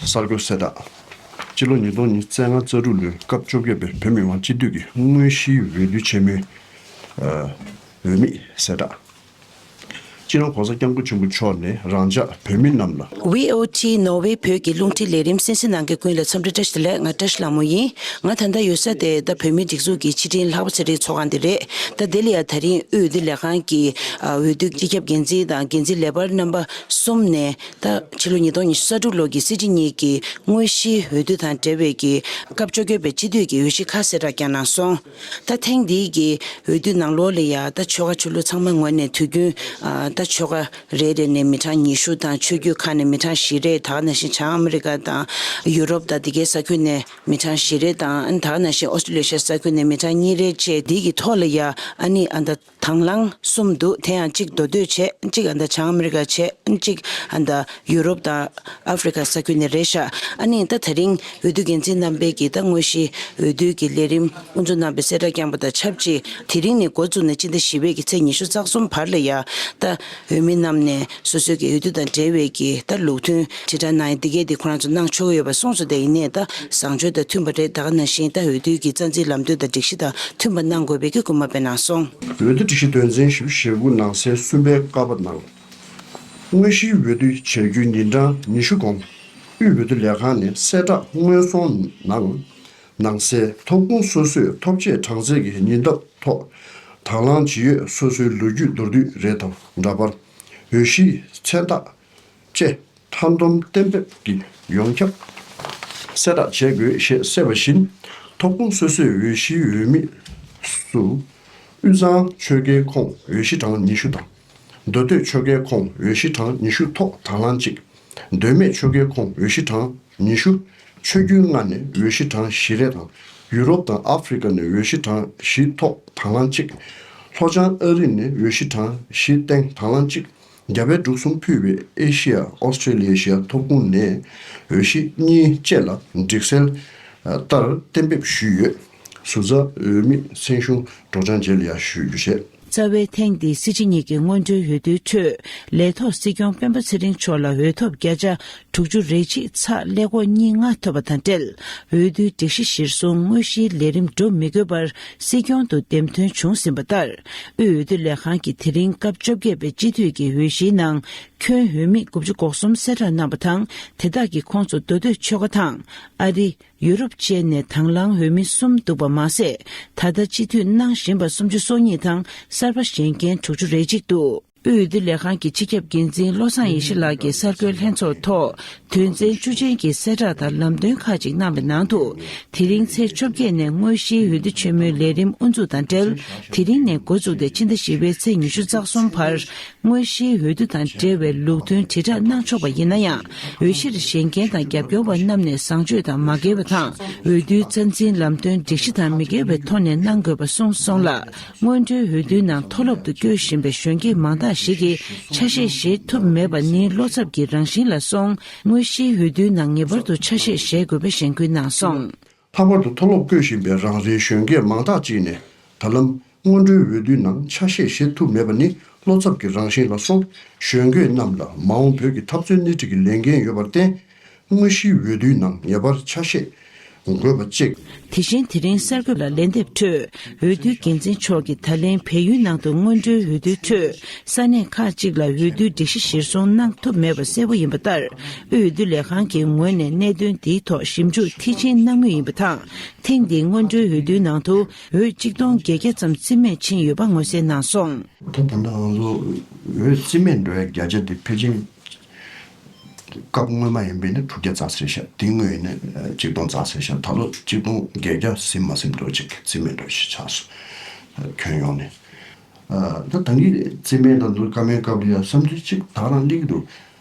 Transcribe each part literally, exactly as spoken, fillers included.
གསར་འགོད་གསལ་བསྒྲགས། སྤྱི་ལོ་ཉིས་སྟོང་ཉི་ཤུ་རྩ་ལྔ་རྩ་དྲུག་ལོའི་སྐབས་བཅོ་བརྒྱད་པའི་བོད་མི་མང་སྤྱི་འཐུས་ཀྱི་དངོས་གཞིའི་འོས་བསྡུ་ཆེན་མོའི་འོས་མི་གསལ་བསྒྲགས། སྤྱི་ནོར་༸གོང་ས་༸སྐྱབས་མགོན་ཆེན་པོ་མཆོག་ནས་རང་འཇགས་བོད་མི་རྣམས་ལ། ཝི་ཨོ་ཊི་ནོར་ཝེ་བོད་ཀྱི་རླུང་འཕྲིན་ལས་རིམ་གསན་གཟིགས་གནང་མཁན་ཀུན་ལ་འཚམས་འདྲི་བཀྲ་ཤིས་བདེ་ལེགས། ང་བཀྲ་ཤིས་ལྷ་མོ་ཡིན། ང་ད་ལྟ་ཡོད་ས་དེ་ད་བོད་མིའི་སྒྲིག་འཛུགས་ཀྱི་ཕྱི་དྲིལ་ལྷག་པ་ཚེ་རིང་ཚོགས་ཁང་དེ་རེད། ད་དེ་ལ་ཡ་དེ་རིང་དབུས་འོས་བསྡུ་ལས་ཁང་གི་ཨ་འོས་བསྡུ་སྤྱི་ཁྱབ་འགན་འཛིན་དང་འགན་འཛིན་ལས་འཕར་རྣམ་པ་གསུམ་ནས་ད་ཕྱི་ལོ་ཉིས་སྟོང་ཉི་ཤུ་རྩ་དྲུག་ལོ་གི་སྲིད་སྤྱི་གཉིས་ཀྱི་དངོས་གཞིའི་འོས་བསྡུ་དང་འབྲེལ་བའི་གི་སྐབས་བཅོ་བརྒྱད་པའི་སྤྱི་འཐུས་ཀྱི་འོས་གཞི་ཁག་གསལ་བསྒྲགས་བསྐྱངས་གནང་སོང་། ད་ཐེངས་འདིའི་གི་འོས་བསྡུ་ནང་ལོགས་ལ་ཡ་ད་ཆོལ་ཁ་ཆོས་ལུགས་ཚང་མའི་ངོས་ནས་དུས་རྒྱུན་ཨ་ད་ཆོལ་ཁ་རེ་རེ་ནས་མི་གྲངས་ཉི་ཤུ་དང་ཆོས་བརྒྱུད་ཁག་ནས་མི་གྲངས་བཞི་རེ། ད་ག་ནང་བཞིན་བྱང་ཨ་མི་རི་ཀ་དང་ཡུ་རོབ་དང་དེ་གའི་ས་ཁུལ་ནས་མི་གྲངས་བཞི་རེ་དང་ཨ་ནི་ད་ག་ནང་བཞིན་ཨོ་སི་ཀྲི་ལི་ཡ་ས་ཁུལ་ནས་མི་གྲངས་གཉིས་རེ་བཅས་འདི་གི་ཐོག་ལ་ཡ་ཨ་ནི་ཨ་ད་དང་བླངས་གསུམ་འདུག་དེ་ཡང་གཅིག་མདོ་སྟོད་བྱས། གཅིག་ཨ་ད་བྱང་ཨ་མི་རི་ཀ་བྱས། གཅིག་ཨ་ད་ཡུ་རོབ་དང་ཨ་ཧྥི་རི་ཀ་ས་ཁུལ་ནས་རེད་ཤག་ཨ་ནི་ད་དེ་རིང་འོས་བསྡུ་འགན་འཛིན་རྣམ་པས་ཀྱིས་ད་དངོས་གཞི་འོས་བསྡུའི་གི་ལས་རིམ་དབུ་འཛུགས་གནང་བའི་གསལ་བསྒྲགས་བསྐྱངས་པ་དང་ཆབས་ཅིག་དེ་རིང་ནས་འགོ་བཙུགས་ནས་སྤྱི་ཟླ་བཞི་པའི་གི་ཚེས་ཉི་ཤུ་རྩ་གསུམ་བར་ལ་ཡ་ད་འོས་མི་རྣམས་ནས་སོ་སོའི་གི་འོས་བསྡུ་དང་འབྲེལ་བའི་གི་ད་ལུགས་མཐུན་དྲིལ་བསྒྲགས་གནང་ཡ་འདི་གས་འདི་ཁོ་རང་ཚོ་གནང་ཆོག་གི་ཡོད་པ་གསུངས་སོང་། དེ་ཡིན་ནའི་ད་བཟང་སྤྱོད་དང་མཐུན་པ་རེད། ད་ག་ནང་བཞིན་ད་འོས་བསྡུའི་གི་རྩ་འཛིན་ལམ་སྟོན་དང་སྒྲིག་གཞི་དང་མཐུན་པ་གནང་དགོས་པའི་གི་སྐུལ་མ་སྤེལ་གནང་སོང་། འོས་བསྡུ་སྒྲིག་གཞི་དོན་ཚན་ཞེ་དགུ་ནང་གསལ་གསུམ་པའི་ཀ་པ་ནང་། དངོས་གཞིའི་འོས་བསྡུ་བྱེད་རྒྱུའི་ཉིན་གྲངས་ཉི་ཤུ་གོང་དབུས་འོས་བསྡུ་ལས་ཁང་ནས་གསལ་བསྒྲགས་སྔོན་སོང་ནང་། ནང་གསལ་ཐོབ་ཁུངས་སོ་སོས་ཐོབ་ཆས་གྲངས་ཚད་ཀྱི་ཉེ་འདབས་ཐོག་དང་བླངས་ཇི་ཡོད་སོ་སོའི་ལོ་རྒྱུས་མདོར་བསྡུས་རེ་དང་འདྲ་པར་འོས་གཞིའི་མཚན་རྟགས་བཅས་མཐའ་སྡོམ་གཏན་འབེབས་ཀྱི་ཡོངས་ཁྱབ་གསལ་བསྒྲགས་བྱེད་དགོས་ཞེས་གསལ་བ་བཞིན། ཐོབ་ཁུངས་སོ་སོའི་འོས་གཞིའི་འོས་མི་སུ། དབུས་གཙང་ཆོལ་ཁའི་ཁོངས་འོས་གཞི་གྲངས་ཉི་ཤུ་དང་། མདོ་སྟོད་ཆོལ་ཁའི་ཁོངས་འོས་གཞི་གྲངས་ཉི་ཤུ་ཐོག་དང་བླངས་གཅིག་མདོ་སྨད་ཆོལ་ཁའི་ཁོངས་འོས་གཞི་གྲངས་ཉི་ཤུ། ཆོས་བརྒྱུད་ལྔ་ནས་འོས་གཞི་གྲངས་བཞི་རེ་དང་། ཡུ་རོབ་དང་ཨ་ཧྥི་རི་ཀ་ནས་འོས་གཞི་གྲངས་བཞི་ཐོག་དང་བླངས་གཅིག་ལྷོ་བྱང་ཨ་རི་ནས་འོས་གཞི་གྲངས་བཞི་སྟེང་དང་བླངས་གཅིག་རྒྱ་བལ་འབྲུག་གསུམ་ཕུད་པའི་ཨེ་ཤི་ཡ། ཨོ་སི་ཀྲི་ལི་ཤི་ཡ་ཐོབ་ཁུངས་ནས་འོས་གཞི་གཉིས་བཅས་ལ་སྒྲིག་གསལ་ལྟར་གཏན་འབེབས་ཞུས་ཡོད། ཟུར་འཛར་འོས་མི་མཚན་གཞུང་སྒྲོག་སྦྱང་རྗེས་ལ་ཡང་ཞུ་རྒྱུ་བྱས། རྩ་བའི་ཐེངས་འདིའི་སྲིད་སྤྱི་གཉིས་ཀྱི་སྔོན་འགྲོའི་འོས་བསྡུའི་ཁྲོད། ལས་ཐོག་སྲིད་སྐྱོང་སྤེན་པ་ཚེ་རིང་མཆོག་ལ་འོས་ཐོབ་བརྒྱ་ཆ་དྲུག་ཅུ་རེ་གཅིག་ཚེག་ཀླད་ཀོར་གཉིས་ལྔ་ཐོབ་པ་དང་འབྲེལ། འོས་བསྡུའི་སྒྲིག་གཞི་གཞིར་བཟུང་དངོས་གཞིའི་ལས་རིམ་འགྲོ་མི་དགོས་པར་སྲིད་སྐྱོང་དུ་འདེམས་ཐོན་བྱུང་ཟིན་པ་ལྟར། དབུས་འོས་བསྡུ་ལས་ཁང་གིས་དེ་རིང་སྐབས་བཅོ་བརྒྱད་པའི་སྤྱི་འཐུས་ཀྱི་འོས་གཞིའི་ནང་ཁྱོན་འོས་མི་དགུ་བཅུ་གོ་གསུམ་གསལ་བསྒྲགས་གནང་བ་དང་། དེ་དག་གི་ཁོངས་སུ་མདོ་སྟོད་ཆོལ་ཁ་དང་། ཨ་རི། ཡུ་རོབ་བཅས་ནས་དང་བླངས་འོས་མི་གསུམ་འདུག་པ་མ་ཟད། ད་ལྟ་སྤྱི་འཐུས་གནང་བཞིན་པ་སུམ་ཅུ་སོ་གཉིས་དང་གསར་པ་བཞེངས་མཁན་དྲུག་ཅུ་རེ་གཅིག་འདུག་དབུས་འོས་བསྡུ་ལས་ཁང་གི་སྤྱི་ཁྱབ་འགན་འཛིན་བློ་བཟང་ཡེ་ཤེས་ལགས་ཀྱིས་གསར་འགོད་ལྷན་ཚོགས་ཐོག་དོན་ཚན་བཅུ་ཅན་གྱི་གསལ་བསྒྲགས་དང་ལམ་སྟོན་ཁག་ཅིག་གནང་བའི་ནང་དུ། དེ་རིང་ཚེས་བཅོ་བརྒྱད་ནས་དངོས་གཞིའི་འོས་བསྡུ་ཆེན་མོའི་ལས་རིམ་དབུ་འཛུགས་དང་འབྲེལ། དེ་རིང་ནས་འགོ་བཙུགས་ཏེ་ཕྱི་ཟླ་བཞི་པའི་ཚེས་ཉི་ཤུ་རྩ་གསུམ་བར། དངོས་གཞིའི་འོས་བསྡུ་དང་འབྲེལ་བའི་ལུགས་མཐུན་དྲིལ་བསྒྲགས་གནང་ཆོག་པ་ཡིན་ན་ཡང་། འོས་གཞིར་བཞེངས་མཁན་དང་རྒྱབ་སྐྱོར་བ་རྣམས་ནས་བཟང་སྤྱོད་དང་མ་འགལ་བ་དང་། འོས་བསྡུའི་རྩ་འཛིན་ལམ་སྟོན་སྒྲིག་གཞི་དང་མི་འགལ་བའི་ཐོག་ནས་གནང་དགོས་པ་གསུངས་སོང་ལ། སྔོན་འགྲོའི་འོས་བསྡུའི་ནང་མཐོ་སློབ་ཏུ་བསྐྱོད་བཞིན་པའི་གཞོན་སྐྱེས་མང་དག་ཞིག་གིས་ཆ་ཤས་བཞེས་ཐུབ་མེད་པ་ནི་བློ་འཚབ་ཀྱི་རང་བཞིན་ལ་སོང་། དངོས་གཞིའི་འོས་བསྡུའི་ནང་ངེས་པར་དུ་ཆ་ཤས་བཞེས་དགོས་པའི་གཞེན་སྐུལ་གནང་སོང་། ལྷག་པར་དུ་མཐོ་སློབ་བསྐྱོད་བཞིན་པའི་རང་རེའི་གཞོན་སྐྱེས་མང་དག་ཅིག་ནས་ད་ལམ་སྔོན་འགྲོའི་འོས་བསྡུའི་ནང་ཆ་ཤས་བཞེས་ཐུབ་མེད་པ་ནི་བློ་འཚབ་ཀྱི་རང་བཞིན་ལ་སོང་། གཞོན་སྐྱེས་རྣམས་ལ་མ་འོངས་བོད་ཀྱི་འཐབ་རྩོད་སྣེ་ཁྲིད་ཀྱི་ལས་འགན་ཡོད་པར་བརྟེན། དངོས་གཞིའི་འོས་བསྡུའི་ནང་ངེས་པར་ཆ་ཤས་དགོས་པ་བཅས། དེ་བཞིན་དེ་རིང་གསར་འགོད་ལ་ལན་འདེབས་ཁྲོད། འོས་བསྡུའི་འགན་འཛིན་མཆོག་གིས་ད་ལན་བལ་ཡུལ་ནང་དུ་སྔོན་འགྲོའི་འོས་བསྡུའི་ཁྲོད། ས་གནས་ཁག་ཅིག་ལ་འོས་བསྡུའི་སྒྲིག་གཞི་གཞིར་བཟུང་གནང་ཐུབ་མེད་པ་གསལ་པོ་ཡིན་པ་ལྟར། དབུས་འོས་བསྡུ་ལས་ཁང་གི་ངོས་ནས་གནད་དོན་འདིའི་ཐོག་ཞིབ་འཇུག་མཐིལ་ཕྱིན་གནང་མུས་ཡིན་པ་དང་། ཐེངས་འདིའི་སྔོན་འགྲོའི་འོས་བསྡུའི་ནང་དུ་འོས་གཅིག་སྟོང་བརྒྱད་བརྒྱ་ཙམ་རྩིས་མེད་ཕྱིན་ཡོད་པ་ངོས་གསལ་གནང་སོང་། ད་ད་ལྟ་ང་ཚོ་འོས་རྩིས་མེད་འགྲོ་ཡ་བརྒྱ་ཆ་དེ་ཕལ་ཆེར་སྐབས་སྔོན་མ་ཡིན་པ་ཡིན་ན་དྲུག་བརྒྱ་རྩ་ཟེར་ཤག་དེ་སྔོན་ཡིན་ན་གཅིག་སྟོང་རྩ་ཟེར་ཤག་ད་ལོ་གཅིག་སྟོང་བརྒྱད་བརྒྱ་ཟིན་མ་ཟིན་འགྲོ་ཅིག་རྩིས་མེད་འགྲོ་ཞིག་ཆགས་སོང་། ཁྱོན་ཡོངས་ནས། ད་ད་གིན་རྩིས་མེད་དང་འདུག་བཀའ་མོལ་སྐབས་ལ་ཡང་བསམ་ཚུལ་གཅིག་ད་རང་སླེབས་ཀྱི་འདུག་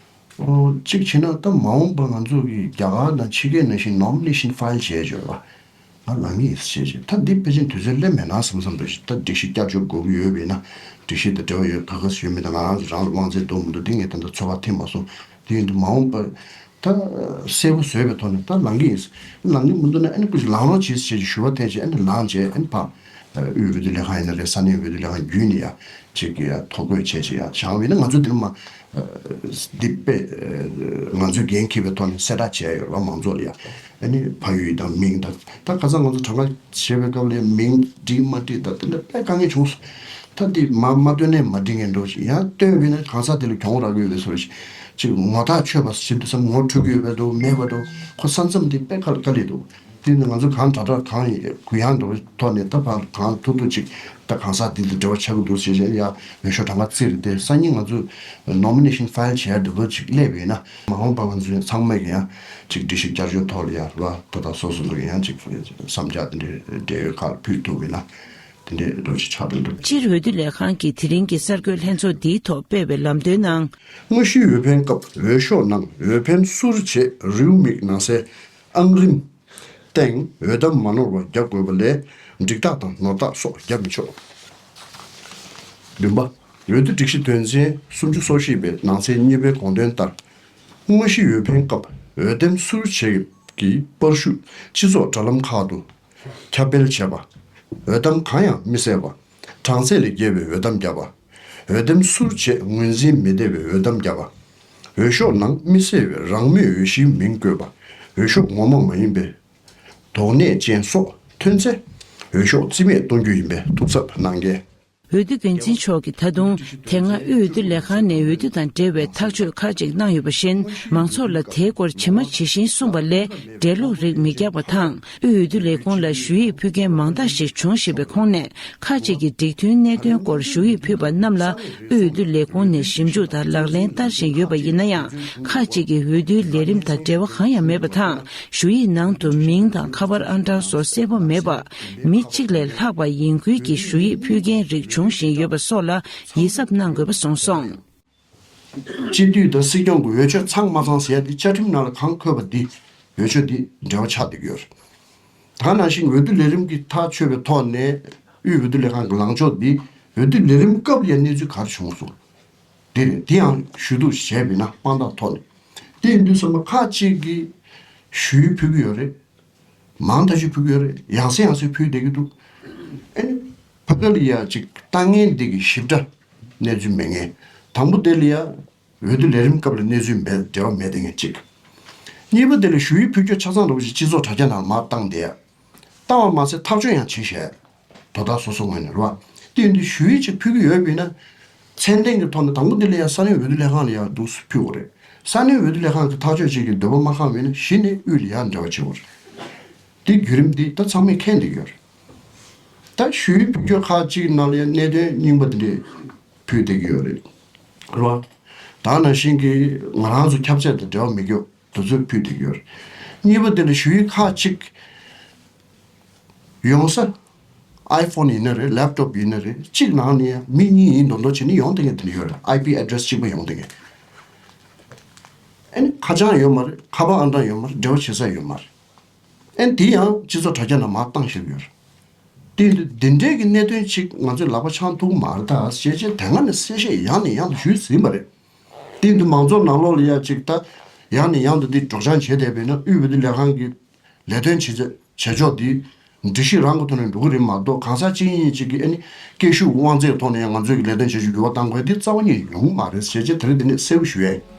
ཨོ། གཅིག་བྱས་ན་ད་མ་འོངས་པ་ང་ཚོ་གི་རྒྱ་གར་དང་ཕྱི་རྒྱལ་ནང་བཞིན་nomination file་བྱས་བྱས་པ། ང་ལངས་ངེས་ཟེར་བྱས་ད་འདི་ཕལ་ཆེར་དུས་ཚོད་སླེབས་མེད་ན་བསམ་བསམ་འདུག་ད་སྒྲིག་གཞི་བསྐྱར་བཅོས་དགོས་ཀྱི་ཡོད་པས་ན་སྒྲིག་གཞི་དང་འབྲེལ་བ་ཡོད་ག་ག་ཟེར་ཡོད་མེད་དང་ང་རང་ཚོ་རང་ལ་དབང་ཚད་འདུག་མི་འདུག་འདི་ངས་ད་ལྟ་ཚོད་དཔག་ཐེབས་མ་སོང་། དེ་ཡིན་དུས་མ་འོངས་པ་ད་གསལ་པོ་བཟོས་པའི་ཐོག་ནས་ད་ལངས་ཀྱི་ཡིན། ལངས་ཀྱི་མི་འདུག་ན་ཨ་ནི་ཀུ་ཅི་ལངས་རོགས་བྱེད་ཟེར་བྱས་ཞུ་བ་འཐེན་བྱས་ཨ་ནི་ལངས་བྱས་ཨ་ནི་ཕར་ དབུས་འོས་བསྡུ་ལས་ཁང་ཡིན་ན་རེད། ས་གནས་འོས་བསྡུ་ལས་ཁང་བརྒྱུད་ནས་ཡ་ཅིག་ཡ་ཐོ་འགོད་བྱས་ཅིག་ཡ་བྱང་བ་ཡིན་ན། ང་ཚོ་འདིར་མ་འདི་དཔེ་ང་ཚོས་འགན་འཁྱེར་བའི་ཐོག་ནས་གསལ་བསྒྲགས་བྱས་ཡོད་རེད་བ། མང་ཚོགས་ལ་ཡ་ཨ་ནི་ཕ་ཡུལ་དང་མིང་དང་། ད་ཁ་སང་ང་ཚོ་གྲངས་ཀ་བྱེད་པའི་སྐབས་ལ་མིང་བྲིས་མ་བྲིས་ད་དེ་འདྲ་དཔེ་དཀའ་ངལ་བྱུང་སོང་། ད་འདི་མ་མ་བཏོན་ནས་མ་འགྲིག་མཁན་འགྲོ་ཞིག་ཡང་བཏོན་པས་ན་གང་ཟག་དེ་ལ་གྱོང་རག་གི་ཡོད་པའི་བཟོ་ཞིག་ཅིག་ངོ་ཐག་ཆོད་པ་ཞིག་འདུག་བསམ། ངོ་འཕྲོད་ཀྱི་ཡོད་པ་འདུག་མེད་པ་འདུག་ཁོ་ས་མཚམས་འདི་དཔེ་དཀའ་དཀའ་ལས་འདུག་དེ་ནི་ང་ཚོ་གང་དྲག་དྲག་གང་ཡིན་གུ་ཡངས་འགྲོ་ཐོག་ནས་ད་བར་གང་ཐུབ་ཐུབ་ཅིག་ད་གང་ཟག་འདི་ལ་འབྲེལ་བ་ཆགས་ཀྱི་འདུག་ཟེར་བྱས་ཡ་འོས་ཤོག་གྲངས་ཀ་བཙིར་ཏེ། སང་ཉིན་ང་ཚོ་ནོ་མི་ནེ་ཤན་ཕ་ཡལ་བྱས་འདི་འདྲ་ཅིག་སླེབས་ཡོད་ན་མ་འོངས་པ་ང་ཚོ་ཚང་མས་ཀྱི་ཡང་ཅིག་སྒྲིག་གཞི་བསྐྱར་བཅོས་ཐོག་ལ་ཡ་ར་ད་ད་སོ་སོ་ཚོ་གི་ཡང་ཅིག་བསམ་འཆར་དེ་འདྲའི་འབྲེལ་ཡོད་ཁག་ལ་ཕུལ་ཐུབ་ཡོད་ན་དེ་འདྲའི་འདྲ་ཅིག་ཆགས་འགྲོ་འདུག་སྤྱིར་འོས་བསྡུ་ལས་ཁང་གིས་དེ་རིང་གི་གསར་འགོད་ལྷན་ཚོགས་འདིའི་ཐོག་སྤེལ་བའི་ལམ་སྟོན་ནང་། དངོས་གཞིའི་འོས་འཕེན་སྐབས་འོས་ཤོག་ནང་འོས་འཕེན་སུར་བྱེད་རེའུ་མིག་ནང་གསལ་ཨང་རིམ་སྟེང་འོས་ཐམ་མ་ནོར་བ་རྒྱག་དགོས་པ་ལས་འགྲིག་རྟགས་དང་ནོར་རྟགས་སོགས་རྒྱག་མི་ཆོག་བདུན་པ། འོས་བསྡུ་སྒྲིག་གཞི་དོན་ཚན་སུམ་ཅུ་སོ་བཞི་པའི་ནང་ཚན་གཉིས་པའི་དགོངས་དོན་ལྟར། དངོས་གཞི་འོས་འཕེན་སྐབས་འོས་ཐམ་སུར་བྱེད་ཀྱི་པར་ཤུགས་སྤྱི་ཚོགས་དྲ་ལམ་ཁག་ཏུ་ཁྱབ་སྤེལ་བྱས་པ། འོས་ཐམ་གང་ཡང་མི་གསལ་བ། གྲངས་ཚད་ལས་བརྒལ་བའི་འོས་ཐམ་བརྒྱབ་པ། འོས་ཐམ་སུར་བྱེད་ངོས་འཛིན་མི་བདེ་བའི་འོས་ཐམ་བརྒྱབ་པ། འོས་ཤོག་ནང་མི་གསལ་བའི་རང་མོས་འོས་གཞིའི་མིང་བཀོད་པ། འོས་ཤོག་ངོ་མ་མ་ཡིན་པའི་དོགས་གནད་ཅན་སོགས་ཐོན་ཚེ་འོས་ཤོག་རྩིས་མེད་གཏོང་རྒྱུ་ཡིན་པའི་ཐུགས་འཚབ་གནང་གལ། འོས་བསྡུ་འགན་འཛིན་མཆོག་གིས་ད་དུང་དེ་སྔ་དབུས་འོས་བསྡུ་ལས་ཁང་ནས་འོས་བསྡུ་དང་འབྲེལ་བའི་ཐག་གཅོད་ཁག་ཅིག་གནང་ཡོད་པ་བཞིན། མང་ཚོགས་ལ་དེའི་སྐོར་ཇི་མ་ཇི་བཞིན་གསུངས་པ་ལས་འགྲེལ་ལུགས་རིགས་མི་རྒྱག་པ་དང་། དབུས་འོས་བསྡུ་ལས་ཁུངས་ལ་ཞུ་ཡིག་ཕུལ་མཁན་མང་དག་ཞིག་བྱུང་བཞིན་པའི་ཁོངས་ནས། ཁག་ཅིག་གིས་སྒྲིག་མཐུན་གནད་དོན་སྐོར་ཞུ་ཡིག་ཕུལ་བ་རྣམས་ལ་དབུས་འོས་བསྡུ་ལས་ཁུངས་ནས་ཞིབ་འཇུག་དང་ལག་ལེན་བསྟར་བཞིན་ཡོད་པ་ཡིན་ན་ཡང་། ཁག་ཅིག་གིས་འོས་བསྡུའི་ལས་རིམ་དང་འབྲེལ་བ་གང་ཡང་མེད་པ་དང་། ཞུ་ཡིག་ནང་དུ་མིང་དང་ཁ་པར་ཨང་གྲངས་སོགས་གསལ་པོ་མེད་པ། མི་གཅིག་ལས་ལྷག་པ་ཡིན་ཁུལ་གྱི་ཞུ་ཡིག་ཕུལ་མཁན་རིགས་འབྱུང་བཞིན་ཡོད་པ་སོགས་ལ་ཡིད་གཟབ་གནང་དགོས་པ་གསུངས་སོང་། སྤྱི་འཐུས་དང་སྲིད་སྐྱོང་གི་འོས་ཆོས་ཚང་མ་ཚང་ཟེར་ཡ་འདི་བཅའ་ཁྲིམས་ནང་ལ་གང་འཁོད་པ་འདི་འོས་ཆོས་འདི་འབྲེལ་བ་ཆགས་བསྡད་ཀྱི་ཡོད་རེད། ད་ནང་བཞིན་འོས་བསྡུ་ལས་རིམ་གྱི་ཐག་ཆོད་པའི་ཐོག་ནས་དབུས་འོས་བསྡུ་ལས་ཁང་གི་ལངས་ཕྱོགས་འདི་འོས་བསྡུ་ལས་རིམ་སྐབས་ལ་ཡ་གནས་ཚུལ་ག་རེ་བྱུང་སོང་། འདི་རེད། འདི་ཡང་ཞུ་གཏུག་བྱས་པ་ཡིན་ན་དཔང་རྟགས་ཐོག་ནས། དེ་ཡིན་དུས་ཚང་མ་ཁག་ཅིག་གིས་ཞུ་ཡིག་ཕུལ་གྱི་ཡོད་རེད། མང་ཐག་ཆོད་ཕུལ་གྱི་ཡོད་རེད། ཡང་སེ་ཡང་སེ་ཕུལ་བསྡད་ཀྱི་འདུག་ཨ་ནི་ཕ་གི་ལ་ཡ་ཅིག་ལྟ་མཁན་འདི་གི་ཞིབ་ཕྲ་གནས་ཚུལ་མེད་མཁན། དང་པོ་དེ་ལ་ཡ་འོས་བསྡུ་ལས་རིམ་སྐབས་ལ་གནས་ཚུལ་མེད། འབྲེལ་བ་མེད་བསྡད་མཁན་གཅིག་གཉིས་པ་དེ་ལ་ཞུ་ཡིག་ཕུལ་རྒྱུ་ཆ་ཚང་འདྲ་པོ་ཞིག་སྤྱི་ཚོགས་དྲ་རྒྱ་ནང་མར་བཏང་བསྡད་ཡ། བཏང་བ་མ་ཟད་ཐག་གཅོད་ཡང་བྱས་བཞག་དོ་བདག་སོ་སོ་ངོས་ནས་རེད་བ། དེ་ཡིན་དུས་ཞུ་ཡིག་ཅིག་ཕུལ་གྱི་ཡོད་པ་ཡིན་ན། མཚན་ལྡན་གྱི་ཐོག་ནས་དང་པོ་འདི་ལ་ཡང་ས་གནས་འོས་བསྡུ་ལས་ཁང་ལ་ཡང་འདུག་སེ་ཕུལ་དགོས་རེད། ས་གནས་འོས་བསྡུ་ལས་ཁང་གི་ཐག་གཅོད་ཅིག་གི་འདོད་པ་མ་ཁེངས་པ་ཡིན་ན་གཞི་ནས་དབུས་ལ་ཡང་འབྲེལ་བ་བྱེད་དགོས་རེད། དེ་བརྒྱུད་རིམ་འདི་ད་ཚང་མས་མཁྱེན་བསྡད་ཀྱི་ཡོད་རེད། ད་ཞུ་ཡིག་ཕུལ་སྐྱོད་ཁག་ཅིག་ནང་ལ་ཡང་གནད་དོན་རྙིང་པ་འདི་འདྲས་ཕུལ་བསྡད་ཀྱི་ཡོད་རེད། རེད་བ། ད་ནང་བཞིན་གྱི་ང་རང་ཚོ་ཁྱབ་ཚད་དང་འབྲེལ་བ་མེད་རྒྱུ་དེ་ཚོ་ཕུལ་བསྡད་ཀྱི་ཡོད་རེད། གཉིས་པ་དེ་ལ་ཞུ་ཡིག་ཁག་ཅིག་ཡོང་ས། ཨའི་ཕོན་ཡིན་ན་རེད། ལེབ་ཊོབ་ཡིན་ན་རེད། གཅིག་ནང་ནས་མི་གཉིས་ཡིན་མདོག་མདོག་བྱས་ནས་ཡོང་བསྡད་མཁན་དེ་འདྲ་ཡོད་རེད། ཨའི་པི་ཨེ་ཌི་རེ་སི་གཅིག་པ་ཡོང་བསྡད་མཁན། ཨ་ནི་ཁ་བྱང་ཡོད་མ་རེད། ཁ་པར་ཨང་གྲངས་ཡོད་མ་རེད། འབྲེལ་བ་བྱེད་ས་ཡོད་མ་རེད། ཨ་ནི་དེ་ཡང་སྤྱི་ཚོགས་དྲ་རྒྱ་ནང་མར་བཏང་བཞག་ཡོད་རེད། དེ་འདི་འདི་འདྲའི་གི་གནད་དོན་ཅིག་ང་ཚོས་ལག་པ་འཆང་ཐུབ་མ་རེད་ད་ཞེས་བྱས་དེ་སྔ་ནས་གསལ་བཤད་ཡང་ནས་ཡང་དུ་ཞུས་ཟིན་པ་རེད། དེ་འདི་མང་ཚོགས་ནང་ལོགས་ལ་ཡ་ཅིག་ད་ཡང་ནས་ཡང་དུ་འདི་སྒྲོག་སྦྱང་བྱས་བསྡད་པས་ན་དབུས་འོས་བསྡུ་ལས་ཁང་གི་ལས་དོན་བྱེད་བྱེད་ཕྱོགས་འདི་སྒྲིག་གཞི་རང་གི་ཐོག་ནས་འགྲོ་གི་རེད་མ་གཏོགས། གང་ཟག་གཅིག་གཉིས་གཅིག་གིས་ཨ་ནི་སྐད་ཤུགས་དབང་ཚད་ཐོག་ནས་ང་ཚོའི་གི་ལས་དོན་བྱེད་རྒྱུ་འགྱུར་བ་གཏང་དགོས་དེ་རྩ་བ་ཉིད་ཡོང་གི་མ་རེད་ཞེས་བྱས་དེ་རིང་འདི་ནས་གསལ་པོ་ཞུ་ཡ་ཡིན།